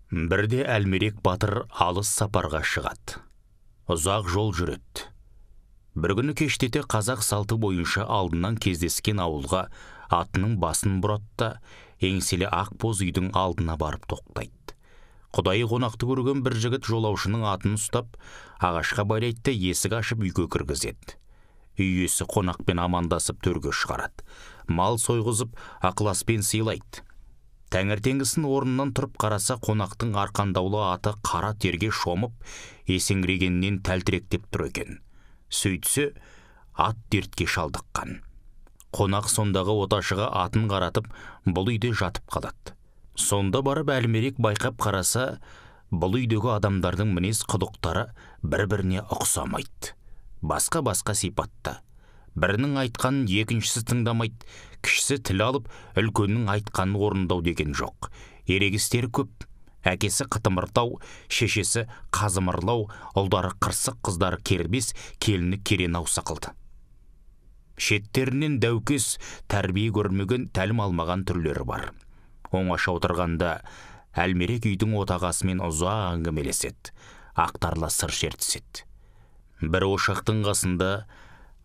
Бірде Әлмерек батыр алыс сапарға шығады. Ұзақ жол жүреді. Бір күні кештете қазақ салты бойынша алдынан кездескен ауылға атының басын бұрады да, еңселі ақ боз үйдің алдына барып тоқтайды. Құдайы қонақты көрген бір жігіт жолаушының атын ұстап, ағашқа байлайды да есік ашып үйге кіргізеді. Үй иесі қонақпен амандасып төрге шығарады. Мал сойғызып, ықыласпен сыйлайды. Таңертеңгісін орнынан тұрып қараса, қонақтың арқандаулы аты қара терге шомып, есеңгірегеннен тәлтіректеп тұр екен. Сөйтсе, ат дертке шалдыққан. Қонақ сондағы оташыға атын қаратып, бұл үйде жатып қалады. Сонда барып Әлмерек байқап қараса, бұл үйдегі адамдардың мінез құлықтары бір-біріне ұқсамайды. Басқа-басқа сипатта. Бірінің айтқанын екіншісі тыңдамайды, кішісі тіл алып, үлкеннің айтқанын орындау деген жоқ. Ерегістері көп. Әкесі қытымыртау, шешесі қазымырлау, ұлдары қырсық, қыздары кербез, келіні керенау сықылды. Шеттерінен дәукес, тәрбие көрмеген, тәлім алмаған түрлері бар. Оңаша отырғанда Әлмерек үйдің отағасымен ұзақ әңгімелеседі, ақтарыла сыр шертіседі. Бір ошақтың қасында,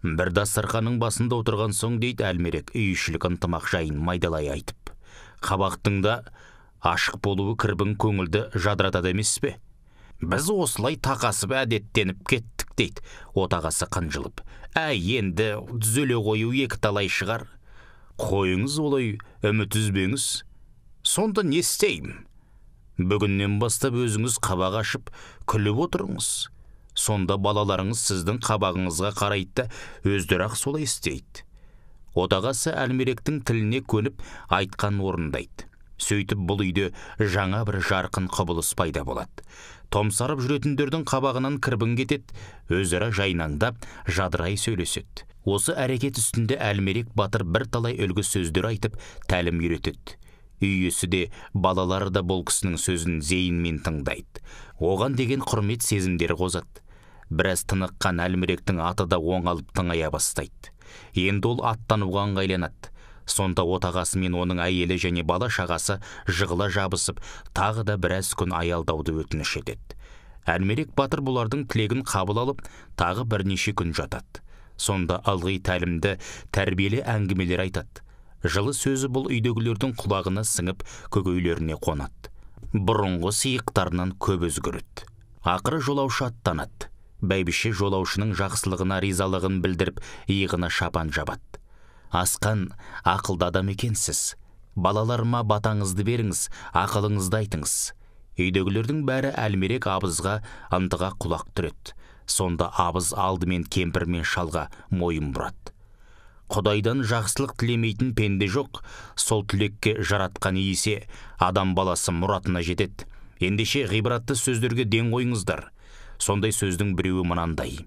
бір дастарханның басында отырған соң, дейді Әлмерек, үй ішілік ынтымақ жайын майдалай айтып. Қабақтың да ашық болуы кірбің көңілді жадыратады емес пе? Біз осылай тақасып әдеттеніп кеттік, дейді отағасы қынжылып. Әй, енді түзеле қою екі талай шығар. Қойыңыз олай, үміт үзбеңіз. Сонда не істеймін? Бүгіннен бастап өзіңіз қабақ ашып, күліп отырыңыз. Сонда балаларыңыз сіздің қабағыңызға қарайды да, өздері-ақ солай істейді. Отағасы Әлмеректің тіліне көніп, айтқан орындайды. Сөйтіп бұл үйде жаңа бір жарқын құбылыс пайда болады. Томсарып жүретіндердің қабағынан кірбің кетеді, өзара жайнаңдап, жадырай сөйлеседі. Осы әрекет үстінде Әлмерек батыр бірталай үлгі сөздер айтып, тәлім үйретеді. Үй иесі де, балалары да бұл кісінің сөзін зейінмен тыңдайды. Оған деген құрмет сезімдері қозады. Біраз тыныққан Әлмеректің аты да оңалып тыңая бастайды. Енді ол аттануға ыңғайланады. Сонда отағасы мен оның әйелі және бала шағасы жығыла жабысып, тағы да біраз күн аялдауды өтініш етеді. Әлмерек батыр бұлардың тілегін қабыл алып, тағы бірнеше күн жатады. Сонда ылғи тәлімді, тәрбиелі әңгімелер айтады. Жылы сөзі бұл үйдегілердің құлағына сіңіп, көкейлеріне қонады. Бұрынғы сиықтарынан көп өзгереді. Ақыры жолаушы аттанады. Бәйбіше жолаушының жақсылығына ризалығын білдіріп, иығына шапан жабады. Асқан ақылды адам екенсіз. Балаларыма батаңызды беріңіз, ақылыңызды айтыңыз. Үйдегілердің бәрі Әлмерек абызға ынтыға құлақ түреді. Сонда абыз алдымен кемпір мен шалға мойын бұрады. Құдайдан жақсылық тілемейтін пенде жоқ, сол тілекке жаратқан иесе адам баласы мұратына жетеді. Ендеше ғибратты сөздерге ден қойыңыздар. Сондай сөздің біреуі мынандай.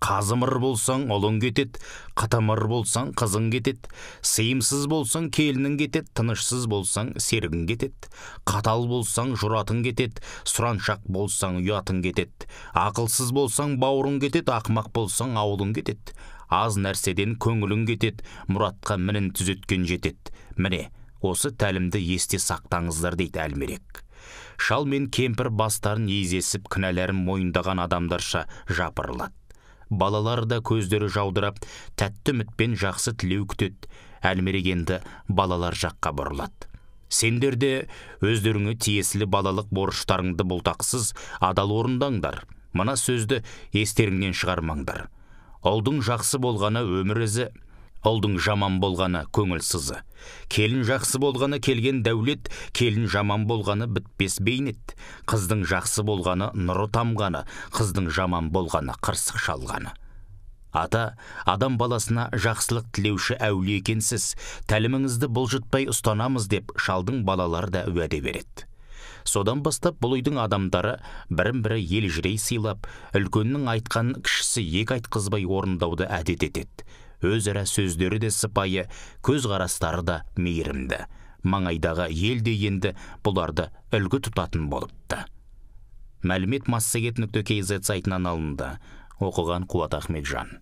Қазымыр болсаң, ұлың кетеді, қытымыр болсаң, қызың кетеді, сыйымсыз болсаң, келінің кетеді, тынышсыз болсаң, серігің кетеді, қатал болсаң, жұратың кетеді, сұраншақ болсаң, ұятың кетеді, ақылсыз болсаң, бауырың кетеді, ақымақ болсаң, ауылың кетеді, аз нәрседен көңілің кетеді, мұратқа мінін түзеткен жетеді. Міне, осы тәлімді есте сақтаңыздар, дейді Әлмерек. Шал мен кемпір бастарын езесіп, кінәләрін мойындаған адамдарша жапырылады. Балалары да көздері жаудырап, тәтті үмітпен жақсы тілеу күтеді. Әлмерек енді балалар жаққа бұрылады. Сендер де өздеріңе тиесілі балалық борыштарыңды бұлтақсыз адал орындаңдар. Мына сөзді естеріңнен шығармаңдар. Ұлдың жақсы болғаны өмір ізі, ұлдың жаман болғаны көңіл сызы. Келін жақсы болғаны келген дәулет, келін жаман болғаны бітпес бейнет. Қыздың жақсы болғаны нұры тамғаны, қыздың жаман болғаны қырсық шалғаны. Ата, адам баласына жақсылық тілеуші әулие екенсіз, тәліміңізді бұлжытпай ұстанамыз деп шалдың балалары да уәде береді. Содан бастап бұл үйдің адамдары бірін-бірі елжірей сыйлап, үлкеннің айтқанын кішісі екі айтқызбай орындауды әдет етеді. Өзара сөздері де сыпайы, көзқарастары да мейірімді. Маңайдағы ел де енді бұларды үлгі тұтатын болыпты. Мәлімет массагет.kz сайтынан алынды. Оқыған Қуат Ахметжан.